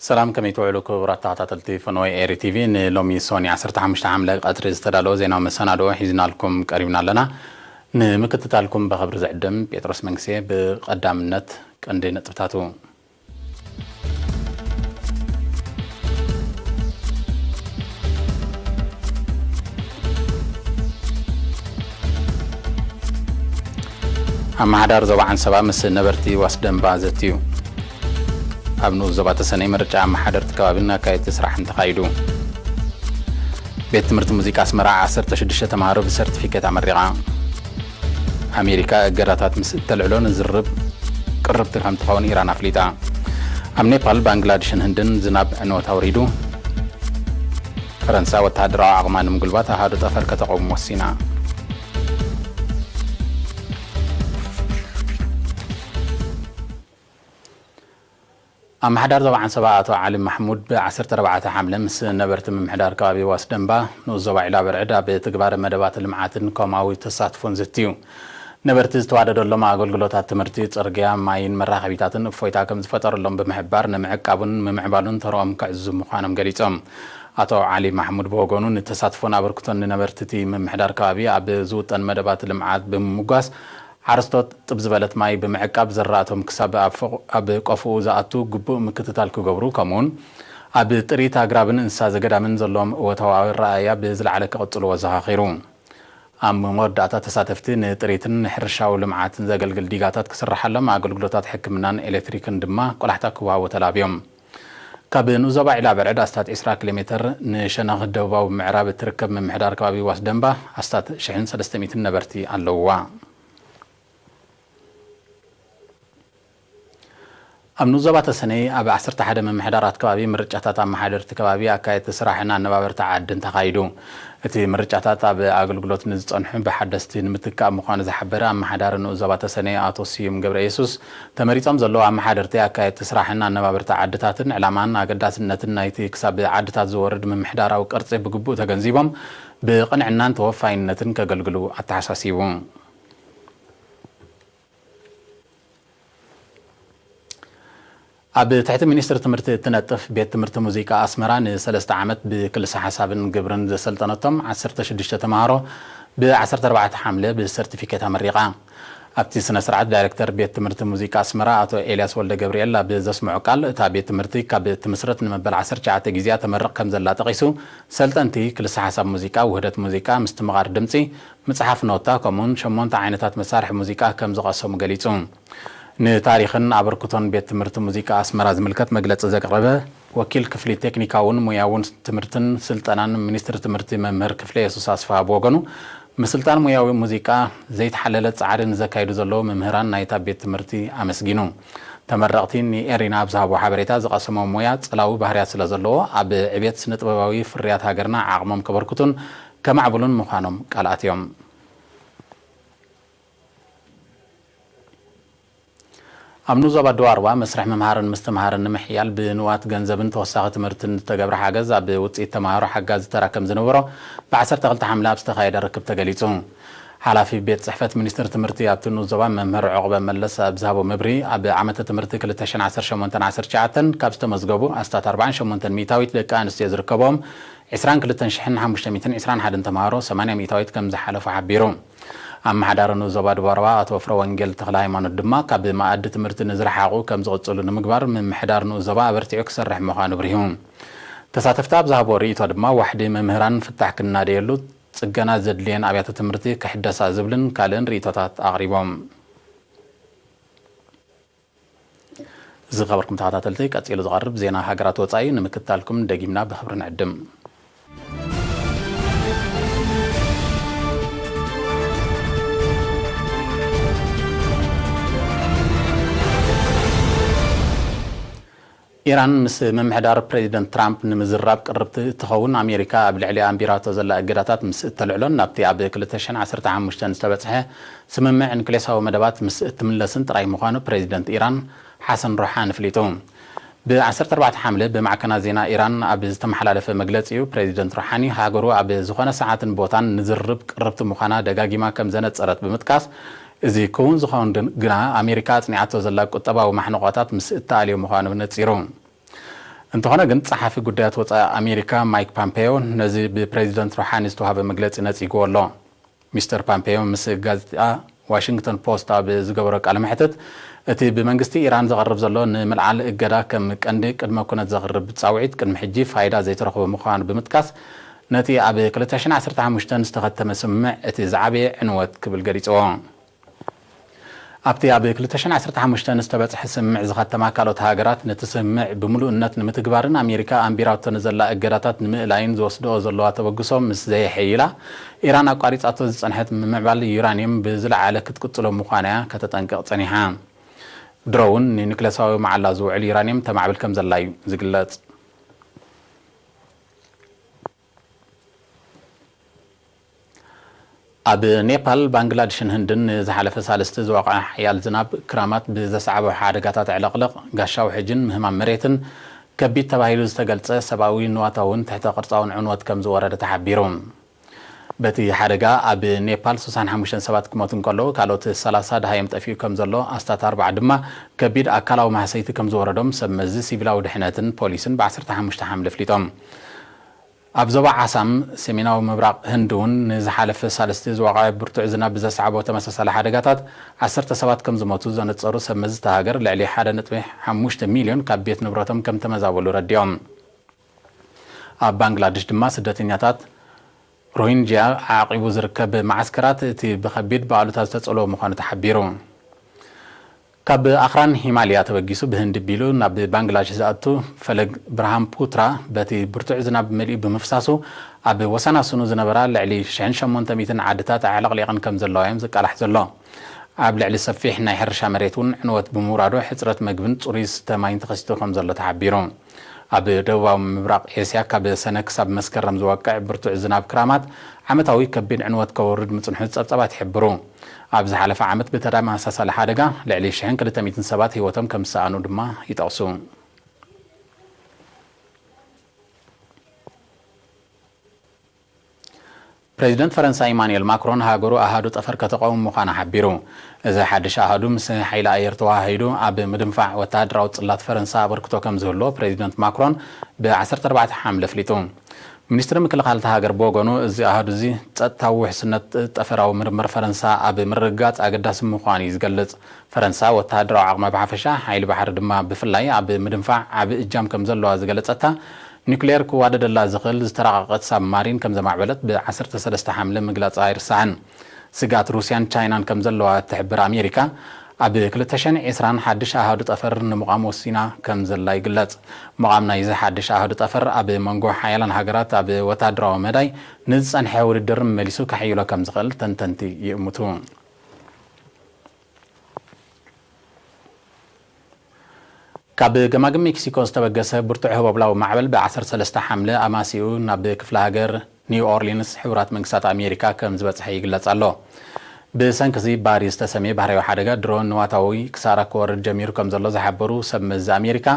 ሰላም፣ ከመይ ትውዕሉ ክቡራት ተኸታተልቲ ፈነወ ኤሪ ቲቪ? ንሎሚ ሶኒ ዓሰርተ ሓሙሽተ ሓምለ ቀትሪ ዝተዳለወ ዜናዊ መሰናድኦ ሒዝናልኩም ቀሪብና ኣለና። ንምክትታልኩም ብኽብሪ ዝዕድም ጴጥሮስ መንግስቴ። ብቐዳምነት ቀንዲ ነጥብታቱ። ኣመሓዳር ዞባ ዓንሰባ ምስ ነበርቲ ዋስደንባ ዘትዩ። ኣብ ንኡስ ዞባ ተሰነይ ምርጫ ኣመሓደርቲ ከባቢን ኣካየድቲ ስራሕን ተኻይዱ። ቤት ትምህርቲ ሙዚቃ ኣስመራ ዓሰርተ ሽዱሽተ ተምሃሮ ብሰርቲፊኬት ኣመሪቓ። ኣሜሪካ እገዳታት ምስ እተልዕሎ ንዝርብ ቅርብቲ ከም ትኸውን ኢራን ኣፍሊጣ። ኣብ ኔፓል፣ ባንግላድሽን ህንድን ዝናብ ዕንወት ኣውሪዱ። ፈረንሳ ወተሃደራዊ ዓቕማ ንምጉልባት ኣሃዱ ጠፈር ከተቐውም ወሲና። ኣመሓዳር ዞባ ዓንሰባ ኣቶ ዓሊ ማሕሙድ ብ ዓሰርተ ኣርባዕተ ሓምለ ምስ ነበርቲ ምምሕዳር ከባቢ ዋስደንባ ንኡስ ዞባ ዒላ በርዕድ ኣብ ትግባረ መደባት ልምዓትን ኮማዊ ተሳትፎን ዝትዩ። ነበርቲ ዝተዋደደሎም ኣገልግሎታት ትምህርቲ፣ ጽርግያ፣ ማይን መራኸቢታትን እፎይታ ከም ዝፈጠረሎም ብምሕባር፣ ንምዕቃቡን ምምዕባሉን ተርኦም ክዕዝዙ ምዃኖም ገሊጾም። ኣቶ ዓሊ ማሕሙድ ብወገኑ፣ ንተሳትፎን ኣበርክቶን ንነበርቲ እቲ ምምሕዳር ከባቢ ኣብ ዝውጠን መደባት ልምዓት ብምምጓስ፣ ሓረስቶት ጥብ ዝበለት ማይ ብምዕቃብ፣ ዘራእቶም ክሳብ ኣብ ፎ-፣ ኣብ ቆፎኡ ዝኣቱ ግቡእ ምክትታል ክገብሩ፣ ከምኡውን ኣብ ጥሪት ኣግራብን እንስሳ ዘገዳምን ዘለዎም እወታዊ ኣረኣእያ ብዝለዓለ ክቕጽልዎ ኣዘኻኺሩ። ኣብ መወዳእታ፣ ተሳተፍቲ ንጥሪትን ንሕርሻዊ ልምዓትን ዘገልግል ዲጋታት ክስርሓሎም፣ ኣገልግሎታት ሕክምናን ኤሌክትሪክን ድማ ቆላሕታ ክወሃቦ ተላብዮም። ካብ ንኡስ ዞባ ዒላ በርዕድ ኣስታት ዕስራ ኪሎ ሜተር ንሸነኽ ደቡባዊ ምዕራብ እትርከብ ምምሕዳር ከባቢ ዋስደንባ ኣስታት ሽሕን ሰለስተ ሚእትን ነበርቲ ኣለውዋ። ኣብ ንኡስ ዞባ ተሰነይ ኣብ ዓሰርተ ሓደ ምምሕዳራት ከባቢ ምርጫታት ኣመሓደርቲ ከባቢ፣ ኣካየድቲ ስራሕን ኣነባበርቲ ዓድን ተኻይዱ። እቲ ምርጫታት ኣብ ኣገልግሎት ንዝጸንሑ ብሓደስቲ ንምትካእ ምዃኑ ዝሓበረ ኣመሓዳሪ ንኡስ ዞባ ተሰነይ ኣቶ ስዩም ገብረ የሱስ፣ ተመሪጾም ዘለዉ ኣመሓደርቲ፣ ኣካየድቲ ስራሕን ኣነባበርቲ ዓድታትን ዕላማን ኣገዳስነትን ናይቲ ክሳብ ዓድታት ዝወርድ ምምሕዳራዊ ቅርጺ ብግቡእ ተገንዚቦም ብቕንዕናን ተወፋይነትን ከገልግሉ ኣተሓሳሲቡ። ኣብ ትሕቲ ሚኒስትሪ ትምህርቲ እትነጥፍ ቤት ትምህርቲ ሙዚቃ ኣስመራ ንሰለስተ ዓመት ብክልሰ ሓሳብን ግብርን ዘሰልጠነቶም ዓሰርተ ሽዱሽተ ተምሃሮ ብ ዓሰርተ ኣርባዕተ ሓምለ ብሰርቲፊኬት ኣመሪቓ። ኣብቲ ስነ ስርዓት ዳይሬክተር ቤት ትምህርቲ ሙዚቃ ኣስመራ ኣቶ ኤልያስ ወልደ ገብርኤል ኣብ ዘስምዖ ቃል፣ እታ ቤት ትምህርቲ ካብ ትምስረት ንመበል ዓሰርተ ትሽዓተ ግዜኣ ተመርቕ ከም ዘላ ጠቒሱ፣ ሰልጠንቲ ክልሰ ሓሳብ ሙዚቃ፣ ውህደት ሙዚቃ፣ ምስትምቓር ድምጺ፣ ምጽሓፍ ኖታ፣ ከምኡውን ሸሞንተ ዓይነታት መሳርሒ ሙዚቃ ከም ዝቐሰሙ ገሊጹ። ንታሪኽን ኣበርክቶን ቤት ትምህርቲ ሙዚቃ ኣስመራ ዝምልከት መግለጺ ዘቕረበ ወኪል ክፍሊ ቴክኒካውን ሞያውን ትምህርትን ስልጠናን ሚኒስትሪ ትምህርቲ መምህር ክፍለ የሱስ ኣስፍሃ ብወገኑ፣ ምስልጣን ሞያዊ ሙዚቃ ዘይተሓለለ ጻዕሪ ንዘካይዱ ዘለዉ መምህራን ናይታ ቤት ትምህርቲ ኣመስጊኑ። ተመረቕቲ ንኤሪና ኣብ ዝሃቦ ሓበሬታ፣ ዝቐሰሞ ሞያ ጽላዊ ባህርያት ስለ ዘለዎ፣ ኣብ ዕብየት ስነ ጥበባዊ ፍርያት ሃገርና ዓቕሞም ከበርክቱን ከማዕብሉን ምዃኖም ቃል ኣትዮም። ኣብ ንኡስ ዞባ ደቡብ ኣርባ መስርሕ ምምሃርን ምስትምሃርን ንምሕያል ብንዋት ገንዘብን ተወሳኺ ትምህርትን ዝተገብረ ሓገዝ ኣብ ውፅኢት ተምሃሮ ሓጋዚ ተራ ከም ዝነበሮ ብ ዓሰርተ ክልተ ሓምለ ኣብ ዝተኻየደ ርክብ ተገሊፁ። ሓላፊ ቤት ፅሕፈት ሚኒስትሪ ትምህርቲ ኣብቲ ንኡስ ዞባ መምህር ዑቕበ መለስ ኣብ ዝሃቦ መብርሂ፣ ኣብ ዓመተ ትምህርቲ ክልተ ሽሕን ዓሰርተ ሸሞንተን ዓሰርተ ትሽዓተን ካብ ዝተመዝገቡ ኣስታት ኣርባዓን ሸሞንተን ሚእታዊት ደቂ ኣንስትዮ ዝርከብኦም ዕስራን ክልተን ሽሕን ሓሙሽተ ሚእትን ዕስራን ሓደን ተምሃሮ ሰማንያ ሚእታዊት ከም ዝሓለፉ ሓቢሩ። ኣመሓዳሪ ንኡስ ዞባ ደቡብ ኣርባ ኣቶ ፍረወንጌል ተኽለሃይማኖት ድማ፣ ካብ መኣዲ ትምህርቲ ንዝረሓቑ ከም ዝቕጽሉ ንምግባር ምምሕዳር ንኡስ ዞባ ኣበርቲዑ ክሰርሕ ምዃኑ ኣብሪሁ። ተሳተፍቲ ኣብ ዝሃብዎ ርእይቶ ድማ፣ ዋሕዲ መምህራን ፍታሕ ክናደየሉ፣ ጽገና ዘድልየን ኣብያተ ትምህርቲ ክሕደሳ ዝብልን ካልእን ርእይቶታት ኣቕሪቦም። ዝኸበርኩም ተኸታተልቲ፣ ቀጺሉ ዝቐርብ ዜና ሃገራት ወጻኢ ንምክትታልኩም ደጊምና ብኽብሪ ንዕድም። ኢራን ምስ ምምሕዳር ፕሬዚደንት ትራምፕ ንምዝራብ ቅርብቲ እትኸውን፣ ኣሜሪካ ኣብ ልዕሊኣ ኣንቢራቶ ዘላ እገዳታት ምስ እተልዕሎን ናብቲ ኣብ ክልተ ሽሕን ዓሰርተ ሓሙሽተን ዝተበጽሐ ስምምዕ ኒክሌሳዊ መደባት ምስ እትምለስን ጥራይ ምዃኑ ፕሬዚደንት ኢራን ሓሰን ሮሓኒ ኣፍሊጡ። ብ ዓሰርተ ኣርባዕተ ሓምለ ብማዕከናት ዜና ኢራን ኣብ ዝተመሓላለፈ መግለጺኡ፣ ፕሬዚደንት ሮሓኒ፣ ሃገሩ ኣብ ዝኾነ ሰዓትን ቦታን ንዝርብ ቅርብቲ ምዃና ደጋጊማ ከም ዘነጸረት ብምጥቃስ፣ እዚ ክውን ዝኸውን ድን-፣ ግና ኣሜሪካ ኣጽኒዓቶ ዘላ ቁጠባዊ ማሕንቖታት ምስ እተኣልዮ ምዃኑ ነጺሩ። እንተኾነ ግን፣ ጸሓፊ ጉዳያት ወጻኢ ኣሜሪካ ማይክ ፓምፔዮ ነዚ ብፕሬዚደንት ሩሓኒ ዝተዋህበ መግለጺ ነጺግዎ ኣሎ። ሚስተር ፓምፔዮ ምስ ጋዜጣ ዋሽንግተን ፖስት ኣብ ዝገበሮ ቃለ መሕትት፣ እቲ ብመንግስቲ ኢራን ዝቐርብ ዘሎ ንምልዓል እገዳ ከም ቀንዲ ቅድመ ኩነት ዘቕርብ ጻውዒት ቅድሚ ሕጂ ፋይዳ ዘይተረኽቦ ምዃኑ ብምጥቃስ፣ ነቲ ኣብ ክልተ ሽሕን ዓሰርተ ሓሙሽተን ዝተኸተመ ስምምዕ እቲ ዝዓበየ ዕንወት ክብል ገሊጽዎ። ኣብቲ ኣብ ክልተ ሽሕን ዓሰርተ ሓሙሽተን ዝተበጽሐ ስምምዕ ዝኸተማ ካልኦት ሃገራት፣ ነቲ ስምምዕ ብምሉእነት ንምትግባርን ኣሜሪካ ኣንቢራቶ ንዘላ እገዳታት ንምእላይን ዝወስድኦ ዘለዋ ተበግሶ ምስ ዘየሐይላ፣ ኢራን ኣቋሪጻቶ ዝጸንሐት ምምዕባል ዩራንየም ብዝለዓለ ክትቅጽሎ ምዃና እያ ከተጠንቅቕ ጸኒሓ። ድሮ እውን ንኒክለሳዊ መዓላ ዝውዕል ዩራንየም ተማዕብል ከም ዘላ እዩ ዝግለጽ። ኣብ ኔፓል፣ ባንግላድሽን ህንድን ንዝሓለፈ ሳልስቲ ዝወቕዐ ሓያል ዝናብ ክራማት ብዘስዓቦ ሓደጋታት ዕልቕልቕ፣ ጋሻ ውሕጅን ምህማም መሬትን ከቢድ ተባሂሉ ዝተገልጸ ሰብኣዊ ንዋታውን ትሕተ ቅርጻውን ዕንወት ከም ዝወረደ ተሓቢሩ። በቲ ሓደጋ ኣብ ኔፓል ስሳን ሓሙሽተን ሰባት ክሞቱ እንከለዉ፣ ካልኦት ሰላሳ ደሃዮም ጠፊኡ ከም ዘሎ፣ ኣስታት ኣርባዓ ድማ ከቢድ ኣካላዊ ማህሰይቲ ከም ዝወረዶም ሰብ መዚ ሲቪላዊ ድሕነትን ፖሊስን ብ ዓሰርተ ሓሙሽተ ሓምለ ኣፍሊጦም። ኣብ ዞባ ዓሳም፣ ሰሜናዊ ምብራቕ ህንዲ እውን ንዝሓለፈ ሳልስቲ ዝወቕዐ ብርቱዕ ዝናብ ብዘስዓቦ ተመሳሳሊ ሓደጋታት ዓሰርተ ሰባት ከም ዝሞቱ ዘነጸሩ ሰብ መዚ እታ ሃገር፣ ልዕሊ ሓደ ነጥቢ ሓሙሽተ ሚልዮን ካብ ቤት ንብረቶም ከም ተመዛበሉ ረዲኦም። ኣብ ባንግላድሽ ድማ ስደተኛታት ሮሂንጅያ ዓቂቡ ዝርከብ መዓስከራት እቲ ብኸቢድ ብኣሉታ ዝተጸልዎ ምዃኑ ተሓቢሩ። ካብ ኣኽራን ሂማልያ ተበጊሱ ብህንዲ ቢሉ ናብ ባንግላድሽ ዝኣቱ ፈለግ ብርሃምፑትራ፣ በቲ ብርቱዕ ዝናብ መሊኡ ብምፍሳሱ፣ ኣብ ወሰናስኑ ዝነበራ ልዕሊ ሽሕን ሸሞንተ ሚእትን ዓድታት ኣዕለቕሊቐን ከም ዘለዋ እዮም ዝቃላሕ ዘሎ። ኣብ ልዕሊ ሰፊሕ ናይ ሕርሻ መሬት እውን ዕንወት ብምውራዱ፣ ሕጽረት መግብን ጽሩይ ዝስተ ማይን ተኸሲቱ ከም ዘሎ ተሓቢሩ። ኣብ ደቡባዊ ምብራቕ ኤስያ፣ ካብ ሰነ ክሳብ መስከረም ዝወቅዕ ብርቱዕ ዝናብ ክራማት፣ ዓመታዊ ከቢድ ዕንወት ከውርድ ምጽንሑ ጸብጻባት ይሕብሩ። ኣብ ዝሓለፈ ዓመት ብተመሳሳሊ ሓደጋ፣ ልዕሊ ሽሕን ክልተ ሚእትን ሰባት ህይወቶም ከም ዝሰኣኑ ድማ ይጠቕሱ። ፕሬዚደንት ፈረንሳ ኢማኑኤል ማክሮን፣ ሃገሩ ኣሃዱ ጠፈር ከተቐውም ምዃና ሓቢሩ። እዚ ሓድሽ ኣሃዱ፣ ምስ ሓይሊ ኣየር ተወሃሂዱ፣ ኣብ ምድንፋዕ ወተሃደራዊ ጽላት ፈረንሳ ኣበርክቶ ከም ዝህልዎ ፕሬዚደንት ማክሮን ብ ዓሰርተ ኣርባዕተ ሓምለ ኣፍሊጡ። ሚኒስትሪ ምክልኻል እታ ሃገር ብወገኑ፣ እዚ ኣሃዱ እዚ ጸጥታዊ ውሕስነት ጠፈራዊ ምርምር ፈረንሳ ኣብ ምርግጋጽ ኣገዳሲ ምዃኑ እዩ ዝገልጽ። ፈረንሳ ወተሃደራዊ ዓቕማ ብሓፈሻ፣ ሓይሊ ባሕሪ ድማ ብፍላይ ኣብ ምድንፋዕ ዓቢ እጃም ከም ዘለዋ ዝገለጸታ፣ ኒኩሌር ክዋደደላ ዝኽእል ዝተራቐቐት ሳብማሪን ከም ዘማዕበለት ብ ዓሰርተ ሰለስተ ሓምለ ምግላጻ ኣይርሳዕን። ስግኣት ሩስያን ቻይናን ከም ዘለዋ እትሕብር ኣሜሪካ፣ ኣብ ክልተ ሽሕን ዕስራን ሓድሽ ኣሃዱ ጠፈር ንምቋም ወሲና ከም ዘላ ይግለጽ። ምቋም ናይዚ ሓድሽ ኣሃዱ ጠፈር፣ ኣብ መንጎ ሓያላን ሃገራት ኣብ ወተሃደራዊ መዳይ ንዝጸንሐ ውድድር መሊሱ ከሐይሎ ከም ዝኽእል ተንተንቲ ይእምቱ። ካብ ገማግም ሜክሲኮ ዝተበገሰ ብርቱዕ ህቦብላዊ ማዕበል ብ ዓሰርተ ሰለስተ ሓምለ ኣማሲኡ ናብ ክፍለ ሃገር ኒው ኦርሊንስ ሕቡራት መንግስታት ኣሜሪካ ከም ዝበጽሐ ይግለጽ ኣሎ። ብሰንኪ እዚ ባሪ ዝተሰምየ ባህርያዊ ሓደጋ ድሮን ንዋታዊ ክሳራ ክወርድ ጀሚሩ ከም ዘሎ ዝሓበሩ ሰብ መዚ ኣሜሪካ፣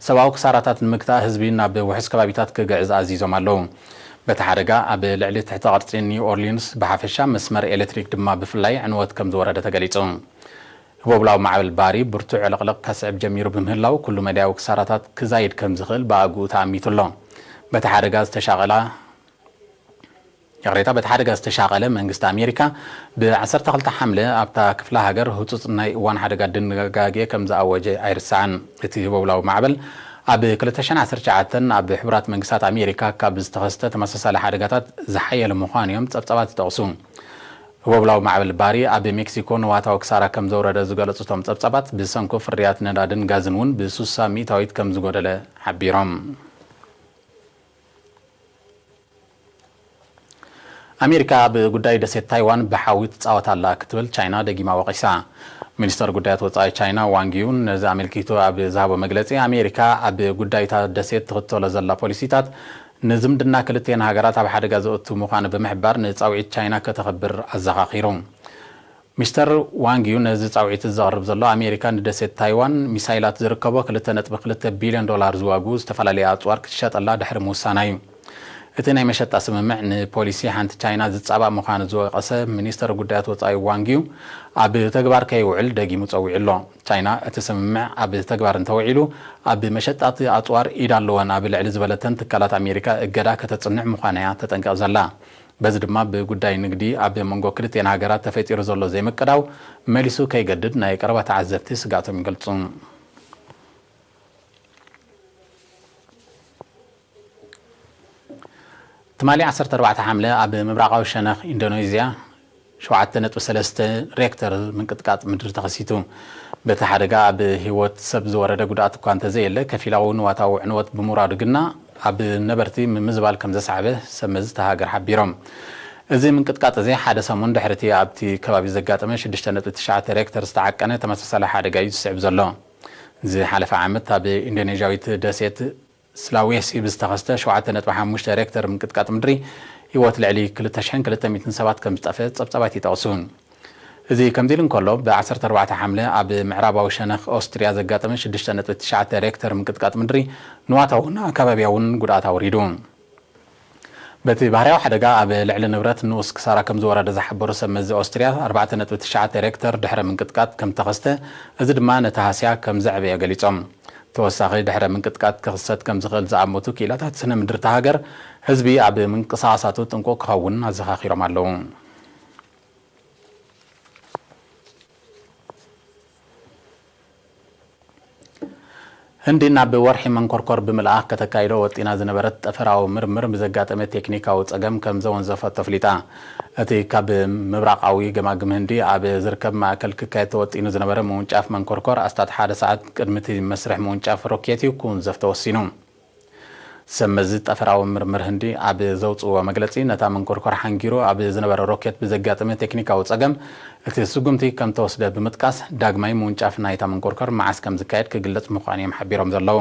ሰብኣዊ ክሳራታት ንምግታእ ህዝቢ ናብ ውሑስ ከባቢታት ክግዕዝ ኣዚዞም ኣለዉ። በቲ ሓደጋ ኣብ ልዕሊ ትሕተ ቅርጺ ኒው ኦርሊንስ ብሓፈሻ፣ መስመር ኤሌክትሪክ ድማ ብፍላይ ዕንወት ከም ዝወረደ ተገሊጹ። ህቦብላዊ ማዕበል ባሪ ብርቱዕ ዕልቕልቕ ከስዕብ ጀሚሩ ብምህላው፣ ኩሉ መዳያዊ ክሳራታት ክዛይድ ከም ዝኽእል ብኣግኡ ተኣሚቱ ኣሎ። በቲ ሓደጋ ዝተሻቐላ፣ ይቕሬታ፣ በቲ ሓደጋ ዝተሻቐለ መንግስቲ ኣሜሪካ ብ ዓሰርተ ክልተ ሓምለ ኣብታ ክፍለ ሃገር ህጹጽ ናይ እዋን ሓደጋ ድንጋጌ ከም ዝኣወጀ ኣይርሳዕን። እቲ ህቦብላዊ ማዕበል ኣብ ክልተ ሽሕን ዓሰርተ ትሽዓተን ኣብ ሕቡራት መንግስታት ኣሜሪካ ካብ ዝተኸስተ ተመሳሳሊ ሓደጋታት ዝሓየለ ምዃኑ እዮም ጸብጻባት ይጠቕሱ። ህቦብላዊ ማዕበል ባሪ ኣብ ሜክሲኮ ንዋታዊ ክሳራ ከም ዘውረደ ዝገለጹ እቶም ጸብጻባት፣ ብሰንኮ ፍርያት ነዳድን ጋዝን እውን ብስሳ ሚእታዊት ከም ዝጎደለ ሓቢሮም። ኣሜሪካ ኣብ ጉዳይ ደሴት ታይዋን ብሓዊ ትጻወት ኣላ ክትብል ቻይና ደጊማ ወቒሳ። ሚኒስተር ጉዳያት ወጻኢ ቻይና ዋንግ ዩ ነዚ ኣመልኪቱ ኣብ ዝሃቦ መግለጺ፣ ኣሜሪካ ኣብ ጉዳይ እታ ደሴት ትኽተሎ ዘላ ፖሊሲታት ንዝምድና ክልቲኤን ሃገራት ኣብ ሓደጋ ዘእቱ ምዃኑ ብምሕባር፣ ንጻውዒት ቻይና ከተኽብር ኣዘኻኺሩ። ሚስተር ዋንግ ዩ ነዚ ጻውዒት ዘቕርብ ዘሎ፣ ኣሜሪካ ንደሴት ታይዋን ሚሳይላት ዝርከቦ ክልተ ነጥቢ ክልተ ቢልዮን ዶላር ዝዋግኡ ዝተፈላለዩ ኣጽዋር ክትሸጠላ ድሕሪ ምውሳና እዩ። እቲ ናይ መሸጣ ስምምዕ ንፖሊሲ ሓንቲ ቻይና ዝጻባእ ምዃኑ ዝወቀሰ ሚኒስተር ጉዳያት ወጻኢ ዋንግ ዩ፣ ኣብ ተግባር ከይውዕል ደጊሙ ጸዊዑ ኣሎ። ቻይና እቲ ስምምዕ ኣብ ተግባር እንተውዒሉ፣ ኣብ መሸጣት ኣጽዋር ኢድ ኣለወን ኣብ ልዕሊ ዝበለተን ትካላት ኣሜሪካ እገዳ ከተጽንዕ ምዃና እያ ተጠንቅቕ ዘላ። በዚ ድማ ብጉዳይ ንግዲ ኣብ መንጎ ክልቲኤን ሃገራት ተፈጢሩ ዘሎ ዘይምቅዳው መሊሱ ከይገድድ ናይ ቀረባ ተዓዘብቲ ስግኣቶም ይገልጹ። ትማሊ ዓሰርተ ኣርባዕተ ሓምለ ኣብ ምብራቓዊ ሸነኽ ኢንዶኔዝያ ሸውዓተ ነጥቢ ሰለስተ ሬክተር ምንቅጥቃጥ ምድሪ ተኸሲቱ። በቲ ሓደጋ ኣብ ህይወት ሰብ ዝወረደ ጉድኣት እኳ እንተዘየለ፣ ከፊላዊ ንዋታዊ ዕንወት ብምውራዱ ግና ኣብ ነበርቲ ምምዝባል ከም ዘስዓበ ሰብ መዚ እታ ሃገር ሓቢሮም። እዚ ምንቅጥቃጥ እዚ ሓደ ሰሙን ድሕሪ እቲ ኣብቲ ከባቢ ዘጋጠመ ሽዱሽተ ነጥቢ ትሽዓተ ሬክተር ዝተዓቀነ ተመሳሳሊ ሓደጋ እዩ ዝስዕብ ዘሎ። ዝሓለፈ ዓመት ኣብ ኢንዶኔዥያዊት ደሴት ስላዌሲ ብዝተኸስተ ሸውዓተ ነጥቢ ሓሙሽተ ሬክተር ምንቅጥቃጥ ምድሪ ህይወት ልዕሊ ክልተ ሽሕን ክልተ ሚእትን ሰባት ከም ዝጠፍአ ጸብጻባት ይጠቕሱ። እዚ ከምዚ ኢሉ እንከሎ፣ ብ ዓሰርተ ኣርባዕተ ሓምለ ኣብ ምዕራባዊ ሸነኽ ኦስትርያ ዘጋጠመ ሽዱሽተ ነጥቢ ትሽዓተ ሬክተር ምንቅጥቃጥ ምድሪ ንዋታውን ኣከባቢያውን ጉድኣት ኣውሪዱ። በቲ ባህርያዊ ሓደጋ ኣብ ልዕሊ ንብረት ንኡስ ክሳራ ከም ዝወረደ ዝሓበሩ ሰብ መዚ ኦስትርያ፣ ኣርባዕተ ነጥቢ ትሽዓተ ሬክተር ድሕረ ምንቅጥቃጥ ከም ተኸስተ፣ እዚ ድማ ነቲ ሃስያ ከም ዘዕበየ ገሊጾም። ተወሳኺ ድሕረ ምንቅጥቃጥ ክኽሰት ከም ዝኽእል ዝኣመቱ ክኢላታት ስነ ምድሪ እታ ሃገር፣ ህዝቢ ኣብ ምንቅስቓሳቱ ጥንቁቕ ክኸውን ኣዘኻኺሮም ኣለዉ። ህንዲ ናብ ወርሒ መንኮርኮር ብምልኣኽ ከተካይዶ ወጢና ዝነበረት ጠፈራዊ ምርምር ብዘጋጠመ ቴክኒካዊ ጸገም ከም ዘወንዘፈቶ ኣፍሊጣ። እቲ ካብ ምብራቓዊ ገማግም ህንዲ ኣብ ዝርከብ ማእከል ክካየድ ተወጢኑ ዝነበረ ምውንጫፍ መንኮርኮር ኣስታት ሓደ ሰዓት ቅድሚ እቲ መስርሕ ምውንጫፍ ሮኬት እዩ ክውንዘፍ ተወሲኑ። ሰብ መዚ ጠፈራዊ ምርምር ህንዲ ኣብ ዘውጽእዎ መግለጺ፣ ነታ መንኮርኮር ሓንጊሩ ኣብ ዝነበረ ሮኬት ብዘጋጠመ ቴክኒካዊ ጸገም እቲ ስጉምቲ ከም ተወስደ ብምጥቃስ፣ ዳግማይ ምውንጫፍ ናይታ መንኮርኮር መዓስ ከም ዝካየድ ክግለጽ ምዃኑ እዮም ሓቢሮም ዘለዉ።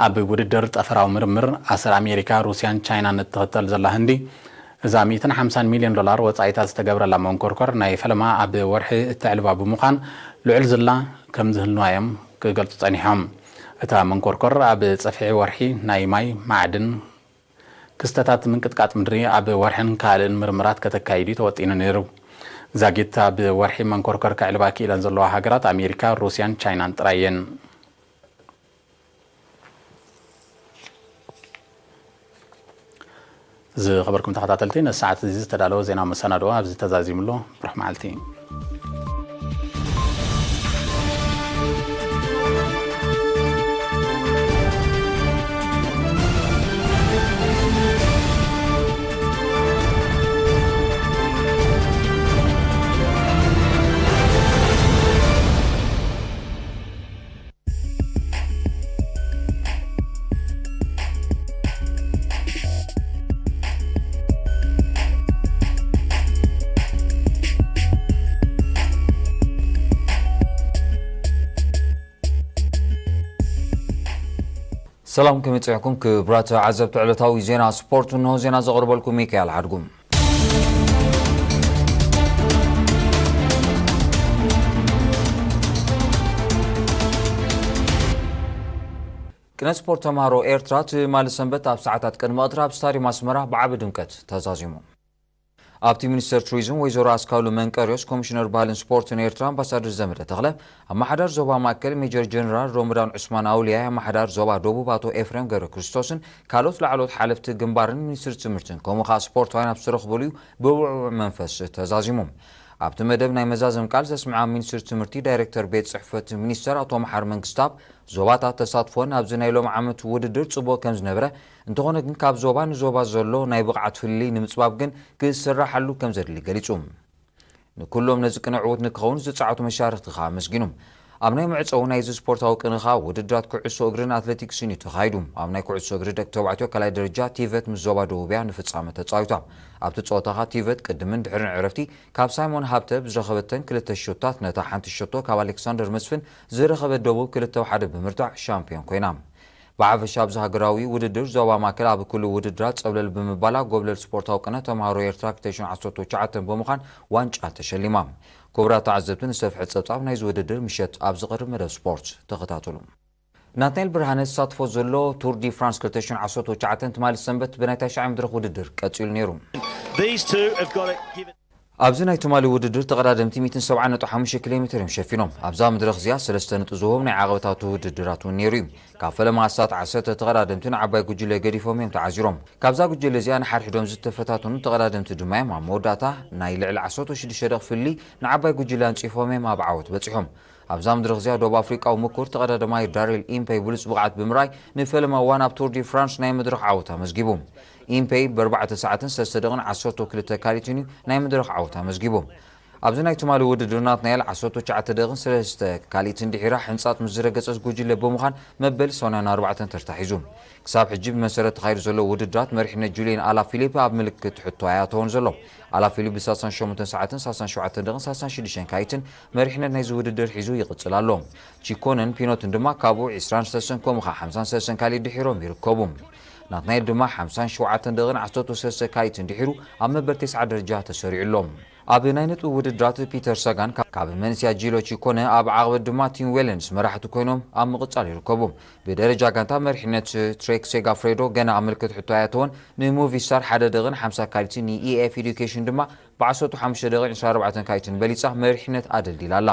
ኣብ ውድድር ጠፈራዊ ምርምር ኣሰር ኣሜሪካ፣ ሩስያን ቻይናን እትኽተል ዘላ ህንዲ፣ እዛ ሚእትን ሓምሳን ሚልዮን ዶላር ወጻኢታት ዝተገብረላ መንኮርኮር ናይ ፈለማ ኣብ ወርሒ እተዕልባ ብምዃን ልዑል ዝላ ከም ዝህልዋ እዮም ክገልጹ ጸኒሖም። እታ መንኮርኮር ኣብ ጸፍሒ ወርሒ ናይ ማይ፣ ማዕድን፣ ክስተታት ምንቅጥቃጥ ምድሪ ኣብ ወርሕን ካልእን ምርምራት ከተካይድ እዩ ተወጢኑ ነይሩ። ዛጊት ኣብ ወርሒ መንኮርኮር ከዕልባ ክኢለን ዘለዋ ሃገራት ኣሜሪካ፣ ሩስያን ቻይናን ጥራይ እየን። ዝኸበርኩም ተኸታተልቲ፣ ነዚ ሰዓት እዚ ዝተዳለወ ዜናዊ መሰናድኦ ኣብዚ ተዛዚሙ ኣሎ። ብሩኽ መዓልቲ። ሰላም፣ ከመይ ጸኒሕኩም ክቡራት ተዓዘብቲ ዕለታዊ ዜና ስፖርት? እንሆ ዜና ዘቕርበልኩም ሚካኤል ሓድጉ። ቅነ ስፖርት ተምሃሮ ኤርትራ ትማሊ ሰንበት ኣብ ሰዓታት ቅድሚ ቀትሪ ኣብ ስታድዮም ኣስመራ ብዓቢ ድምቀት ተዛዚሙ። ኣብቲ ሚኒስተር ቱሪዝም ወይዘሮ ኣስካሉ መንቀርዮስ፣ ኮሚሽነር ባህልን ስፖርትን ኤርትራ ኣምባሳደር ዘመደ ተኽለ፣ ኣመሓዳር ዞባ ማእከል ሜጀር ጀነራል ሮመዳን ዑስማን ኣውልያ፣ ኣመሓዳር ዞባ ደቡብ ኣቶ ኤፍሬም ገብረ ክርስቶስን ካልኦት ላዕለዎት ሓለፍቲ ግንባርን ሚኒስትሪ ትምህርትን ከምኡ ከኣ ስፖርታውያን ኣብ ዝተረኽበሉ እዩ ብውዕዉዕ መንፈስ ተዛዚሙ። ኣብቲ መደብ ናይ መዛዘም ቃል ዘስምዓ ሚኒስትሪ ትምህርቲ ዳይሬክተር ቤት ጽሕፈት ሚኒስተር ኣቶ መሓር መንግስታብ፣ ዞባታት ተሳትፎን ኣብዚ ናይ ሎም ዓመት ውድድር ጽቡቕ ከም ዝነበረ፣ እንተኾነ ግን ካብ ዞባ ንዞባ ዘሎ ናይ ብቕዓት ፍልልይ ንምጽባብ ግን ክስራሓሉ ከም ዘድሊ ገሊጹ። ንኩሎም ነዚ ቅነ ዕዉት ንክኸውን ዝጸዓቱ መሻርኽቲ ከኣ ኣመስጊኑ። ኣብ ናይ መዕጸዊ ናይዚ ስፖርታዊ ቅነ ከኣ ውድድራት ኩዕሶ እግርን ኣትሌቲክስን እዩ ተኻይዱ። ኣብ ናይ ኩዕሶ እግሪ ደቂ ተባዕትዮ ካልኣይ ደረጃ ቲቨት ምስ ዞባ ደቡብያ ንፍጻመ ተጻዊታ። ኣብቲ ጸወታ ከኣ ቲቨት ቅድምን ድሕርን ዕረፍቲ ካብ ሳይሞን ሃብተ ብዝረኸበተን ክልተ ሸቶታት ነታ ሓንቲ ሸቶ ካብ ኣሌክሳንደር መስፍን ዝረኸበት ደቡብ ክልተ ሓደ ብምርታዕ ሻምፒዮን ኮይና። ብሓፈሻ ኣብዚ ሃገራዊ ውድድር ዞባ ማእከል ኣብ ኩሉ ውድድራት ጸብለል ብምባላ ጎብለል ስፖርታዊ ቅነ ተምሃሮ ኤርትራ ክልተ ሽሕን ዓሰርተ ትሽዓተን ብምዃን ዋንጫ ተሸሊማ። ክቡራት ተዓዘብቲ፣ ንሰፍሐ ጸብጻብ ናይዚ ውድድር ምሸት ኣብ ዝቐርብ መደብ ስፖርት ተኸታተሉ። ናትናኤል ብርሃነ ዝሳትፎ ዘሎ ቱር ዲ ፍራንስ ክልተ ሽሕን ዓሰርተ ትሽዓተን ትማሊ ሰንበት ብናይ ታሽዓይ መድረኽ ውድድር ቀጺሉ ነይሩ። These two have got to give it. ኣብዚ ናይ ትማሊ ውድድር ተቐዳደምቲ ሚእትን ሰብዓን ነጥቢ ሓሙሽተ ኪሎ ሜትር እዮም ሸፊኖም። ኣብዛ መድረኽ እዚኣ ሰለስተ ነጥቢ ዝህቦም ናይ ዓቐበታት ውድድራት እውን ነይሩ እዩ። ካብ ፈለማ ኣስታት ዓሰርተ ተቐዳደምቲ ንዓባይ ጉጅለ ገዲፎም እዮም ተዓዚሮም። ካብዛ ጉጅለ እዚኣ ንሓድሕዶም ዝተፈታተኑ ተቐዳደምቲ ድማ እዮም ኣብ መወዳእታ ናይ ልዕሊ ዓሰርተ ሽዱሽተ ደቕ ፍሊ ንዓባይ ጉጅለ ኣንጺፎም እዮም ኣብ ዓወት በጺሖም። ኣብዛ መድረኽ እዚኣ ደቡብ ኣፍሪቃዊ ምኩር ተቐዳደማይ ዳሪል ኢምፔይ ብሉጽ ብቕዓት ብምርኣይ ንፈለማ እዋን ኣብ ቱር ዲ ፍራንስ ናይ መድረኽ ዓወት ኣመዝጊቡ። ኢምፔይ ብኣርባዕተ ሰዓትን ሰለስተ ደቕን ዓሰርተ ክልተ ካሊትን እዩ ናይ መድረኽ ዓወት ኣመዝጊቡ። ኣብዚ ናይ ትማሊ ውድድር ናትናኤል ዓሰርተ ትሽዓተ ደቕን ሰለስተ ካሊትን ድሒራ ሕንጻጽ ምስ ዝረገጸት ጉጅለ ብምዃን መበል ሰማንያን ኣርባዕተን ተርታ ሒዙ። ክሳብ ሕጂ ብመሰረት ተኻይዱ ዘሎ ውድድራት መሪሕነት ጁልየን ኣላ ፊሊፕ ኣብ ምልክት ሕቶ ኣያተወን ዘሎ። ኣላ ፊሊፕ ብ ሰላሳን ሸሞንተን ሰዓትን ሰላሳን ሸውዓተን ደቕን ሰላሳን ሽዱሽተን ካሊትን መሪሕነት ናይዚ ውድድር ሒዙ ይቕጽል ኣሎ። ቺኮነን ፒኖትን ድማ ካብኡ ዕስራን ሰለስተን ከምኡ ኸዓ ሓምሳን ሰለስተን ካሊት ድሒሮም ይርከቡ። ናትናኤል ድማ ሓምሳን ሸውዓተን ደቕን ዓሰርተ ሰለስተ ካሊትን ድሒሩ ኣብ መበል ተስዓ ደረጃ ተሰሪዑ ኣሎ። ኣብ ናይ ነጥቢ ውድድራት ፒተር ሳጋን ካብ መንስያ ጂሎ ቺኮነ ኣብ ዓቕበት ድማ ቲም ዌለንስ መራሕቲ ኮይኖም ኣብ ምቕጻል ይርከቡ። ብደረጃ ጋንታ መሪሕነት ትሬክ ሴጋፍሬዶ ገና ኣብ ምልክት ሕቶ ኣያተወን ንሙቪስታር ሓደ ደቕን ሓምሳ ካሊትን ንኢኤፍ ኤዱኬሽን ድማ ብዓሰርተ ሓሙሽተ ደቂቕ ዕስራን ኣርባዕተን ካሊትን በሊጻ መሪሕነት ኣደልዲላ ኣላ።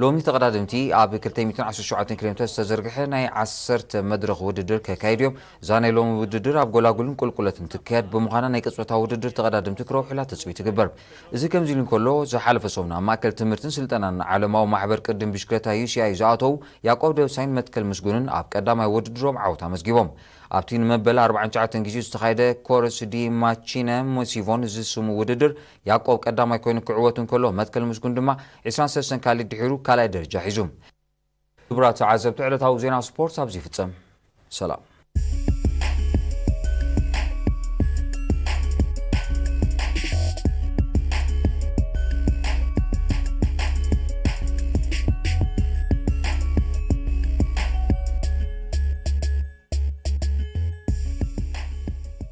ሎሚ ተቐዳደምቲ ኣብ ክልተ ሚእትን ዓሰርተ ሸውዓተን ኪሎ ሜትር ዝተዘርግሐ ናይ ዓሰርተ መድረኽ ውድድር ከካይዱ እዮም። እዛ ናይ ሎሚ ውድድር ኣብ ጎላጉልን ቁልቁለትን ትካየድ ብምዃና ናይ ቅጽበታዊ ውድድር ተቐዳደምቲ ክረውሑላ ትጽቢት ይግበር። እዚ ከምዚ ኢሉ እንከሎ ዝሓለፈ ሰሙን ኣብ ማእከል ትምህርትን ስልጠናን ዓለማዊ ማሕበር ቅድም ብሽክለታ ዩሲኣይ ዝኣተዉ ያዕቆብ ደብሳይን መትከል ምስጉንን ኣብ ቀዳማይ ውድድሮም ዓወት ኣመዝጊቦም። ኣብቲ ንመበል ኣርባዓን ትሽዓተን ግዜኡ ዝተኻየደ ኮርስ ዲ ማቺነ ሞሲቮን ዝስሙ ውድድር ያዕቆብ ቀዳማይ ኮይኑ ክዕወት እንከሎ መትከል ምስጉን ድማ ዕስራን ሰለስተን ካሊት ድሒሩ ካልኣይ ደረጃ ሒዙ። ክቡራት ተዓዘብቲ ዕለታዊ ዜና ስፖርት ኣብዚ ይፍጸም። ሰላም።